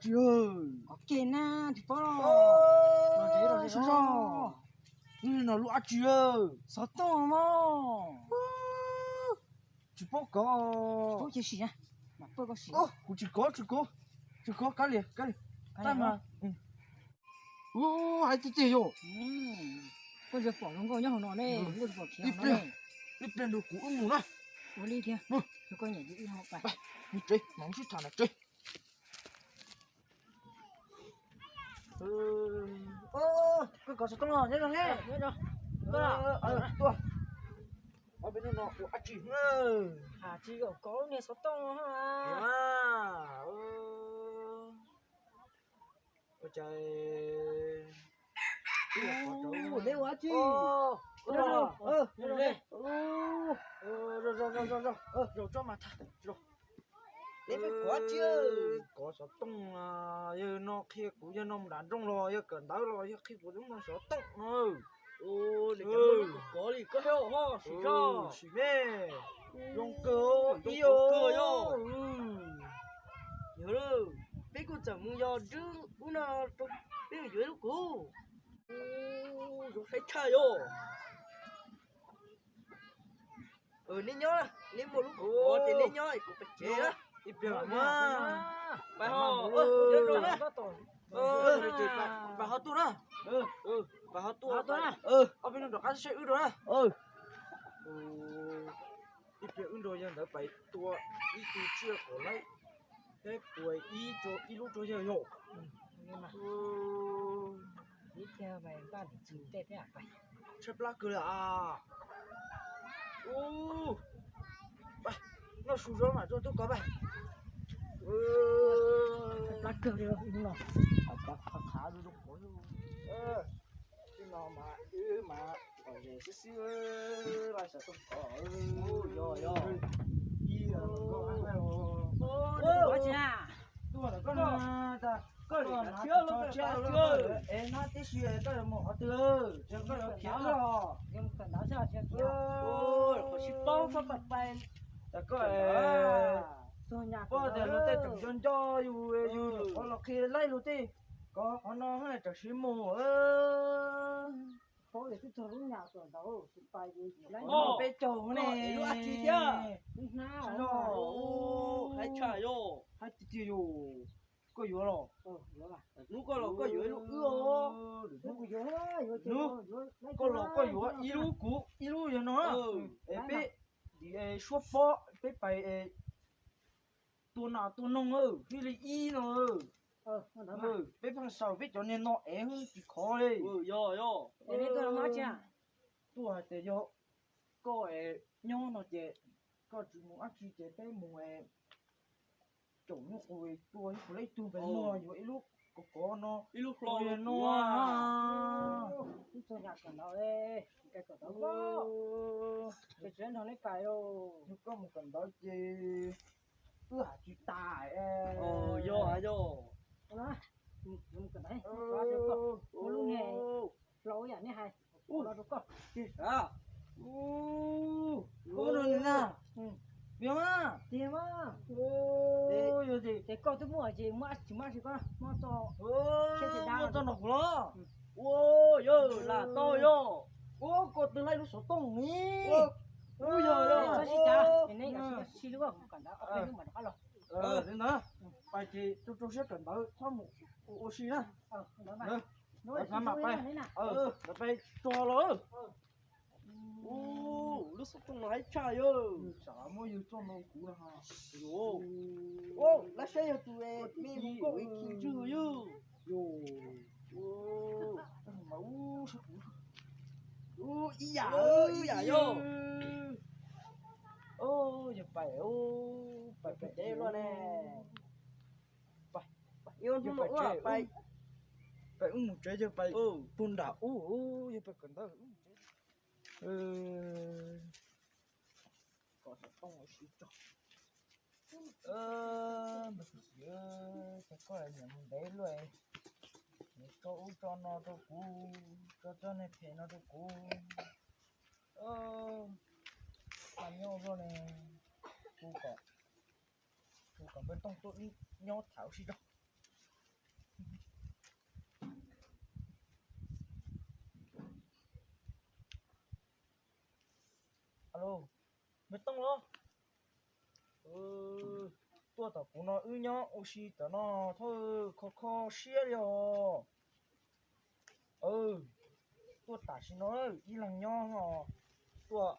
tsi? Qhov ke na, tsis paub los. Los tsev los tsev zog. Wb no lub dab tsi? Xov tooj mog. Tsis paub kov. Paub cia sim na, mam pab koj sim. Kuv tsis kov, tsis kov, tsis kov, kav liam, kav liam. Tab mas, ua, hais tiag tiag yog. Koj yuav pom zoo nkauj nyob hauv no ne, koj yuav pom khiav hauv no ne. Ib pliag nrog kuv wb mus na. Ua li thiab, koj nyiam ces wb mus pais. Mus tsev, mam sib tham na tsev. Koj kov xov tooj los nyob zoo ne. Tuaj. Ob peb hnub no ua dab tsi? Has tsis yog kov lub niag xov tooj no. Ua cas neb ua dab tsi? Zaum tso mas, zaum, neb pheej kov dab tsi? Kov xov tooj, yawg no qhia kuv, yawg no mus nram nroog los yawg kawm ntawv los yawg qhia kuv lub no xov tooj no. Kov li koj thiab ho sim zog sim me. Zoo kawg ib os. Yog, peb kuj txawm mus yog dwb ub no rau peb mus yuav ib lub kuv. Zoo saib tshaj yog. Neb nyob, neb muaj lub kuv ces neb nyob, kuv pais tsev na. Ib pliag pais ho, pais ho tuaj na. Pais ho tuaj, ob peb hnub rov qab saib wb dua na. Ib pliag wb nrog yawg ntawd pais tua ib tug tsiaj kom laib, peb puas ib, ib lub rau yawg yom. Tshaib plab kawg li as. Ub, noj su zog mam tso tuaj kov pais. Tshaib plab kawg li no. Qhov qhav zoo zoo kov. Tib no mas wb mas kom zem xwb xwb, laj xav tuaj kov. Yog, yog. Ib, tuaj ntawm koj no, koj tsis tso tshiab, es hnab tib si koj yuav mus qhov twg? Ces koj yuav khiav los? Qhov tsis paub koj pais pais. Koj pom tias luag tej tseem nco nco yus, yus nyuam qhuav los qhia laij luag tej, kov qhov no tam sim mus. Paub tias twb txog lub nyam tom ntawd, pais peb caug ne. Hais tiag tiag yus, koj yuav los? Hnub koj los koj yuav ib lub wb os. Hnub koj los koj yuav ib lub kuv, ib lub yog no. Es peb suab pob, peb pais tua nas tua noog, thiaj li ib no. Peb pheej xaws peb cov niag no es tsis khov li. Tuaj hais tias yog koj nyob no ces koj tsis mus dab tsi ces peb mus caum nyuj qus tua ib tug pem no, yuav ib lub kov kov no, ib lub hlo no. Ib txog nyam kawm ntawv, kawm ntawv, koj mus kawm ntawv ces wb hais tsis tas. Yog, yog. Mus kawm ntawv, ua lub niag hlau yam nej hais los rau koj. Ub, no na, yog mas, tiag mas. Yog ces koj twb muaj ces muaj tsis muaj tsis koj muaj txo, muaj txo nrog kuv los. Ua, yog lam tau yog. Ua, koj twb laij lub xov tooj ni. Ua, yog, yog. Txhob sib cav, neb yog sib lub kawm ntawv ob peb hnub mam rov qab los. Li ntawd, pais ces rau rau siab kawm ntawv txhob mus ua si na. Mam pais, pais tso los. Ub, lub xov tooj no haib tshaj yog. Tsam muab yawg tso no kuv na. Lab saib yog tus me mus nkauj es khi ntswg yog. Yog. Ub, ib yam, ib yam yog. Yog pais, pais pem deb luaj ne. Pais ub mus tsev, yog pais puag nram ub, yog pais kawm ntawv ub mus tsev. Kom xov tooj ua si tso. Npawg Xis, cas koj niam mus ntev luaj, tso ub tso no rau kuv, tso tsob niag phem no rau kuv. Nyob luaj ne, kuv kom, kuv kom npawg Tooj tuaj nyob tham ua si tso. Lauj, me tooj los. Tuaj tom kuv no wb nyob ua si tom no thauj kho kho siab li os. Tuaj tam sim no ib leeg nyob os. Tuaj,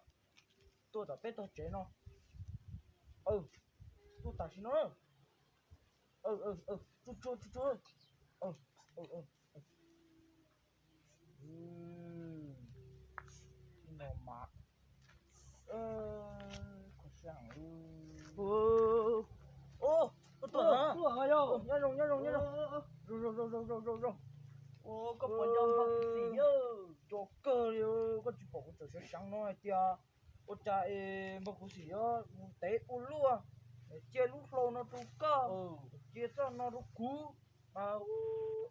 tuaj tom peb tog tsev no. Tuaj tam sim no. Tsuag tsuag tsuag tsuag. No mas kho siab heev. Ub, tuaj na. Nyob zoo nyob zoo nyob zoo. Zoo zoo zoo zoo zoo zoo. Koj puas nco npawg Khuv Xim? Nco kawg li, koj tsis pom kuv tseem seev seev no hais tias ua cas es npawg Khuv Xim yuav mus ntev ua luaj, cia lub hlau no rau koj, cia txoj no rau kuv, mas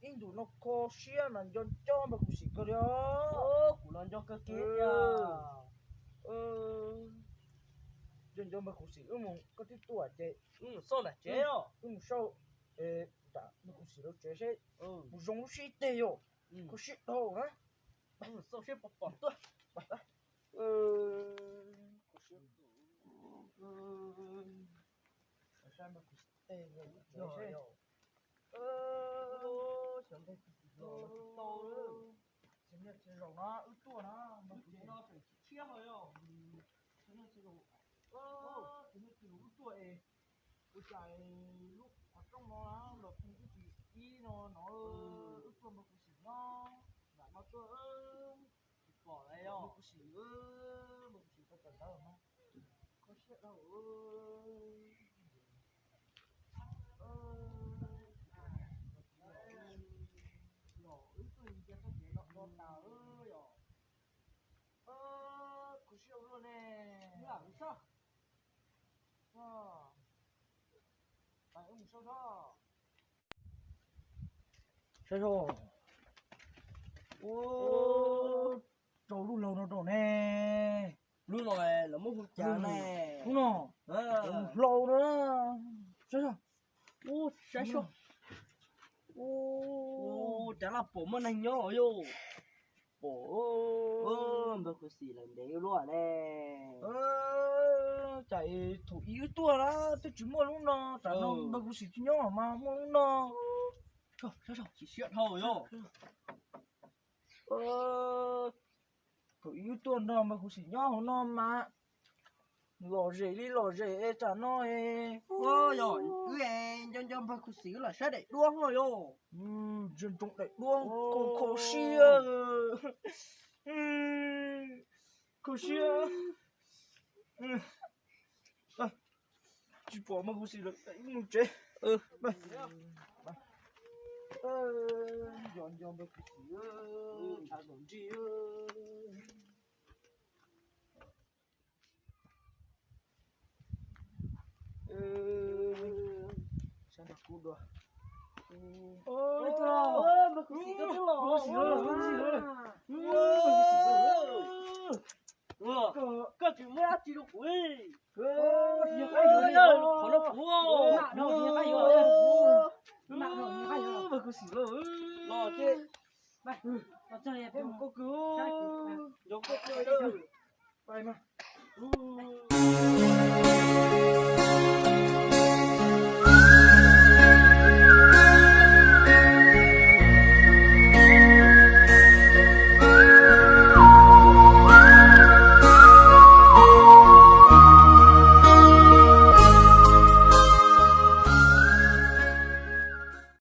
ib ntus no kho siab mas nco nco npawg Khuv Xim kawg li os. Kuv los nco kawg kiag tiag. Nco nco npawg Khuv Xim, wb mus, koj twb tuaj ces wb mus xauj nram tsev os, wb mus xauj nram npawg Khuv Xim lawv tsev seb mus zoo lub sib teg yom. Kho siab dhau na. Mus xauj seb puas pom tuaj. Tsis zaum na, wb tuaj na, npawg Khuv Xim. Tsis zaum, tsis zaum wb tuaj es ua cas lub qhov rooj no los pheej ib tsis ib no no, wb tuaj npawg Khuv Xim nyob nram no tuaj. Tsis pom lawm yog npawg Khuv Xim, npawg Khuv Xim tau tawm ntawd mas kho siab dhau. Los wb tuaj cia txoj kev no do tas yom. Kho siab ua luaj ne. Saib, saib, ua rau lub laug no rau ne. Lub no lawv muab hu cas ne? Lub no hlau no. Saib, saib, saib, saib. Ua cas laj pom muaj neeg nyob yom? Pom, npawg Khuv Xim lawv ntev luaj ne. Cas thaum ub wb tuaj na twb tsis muaj lub no, tam no npawg Khuv Xim tsis nyob mas muaj lub no. Tsis siab dhau yom. Thaum ub wb tuaj nrog npawg Khuv Xim nyob hauv no mas lom zem li lom zem es tam no es. Yog wb nco nco npawg Khuv Xim wb lam saib daim duab no yom. Ntsia ntsoov daim duab kho kho siab. Kho siab. Tsis pom npawg Khuv Xim lawm, wb mus tsev. Nco nco npawg Khuv Xim, tshav ntuj nrig. Saib nrog kuv dua. Npawg Khuv Xim, npawg Khuv Xim, koj tsis muab dab tsi rau kuv li. Qhov no kuv, npawg Khuv Xim los. Nco koj kawg, nco koj kawg.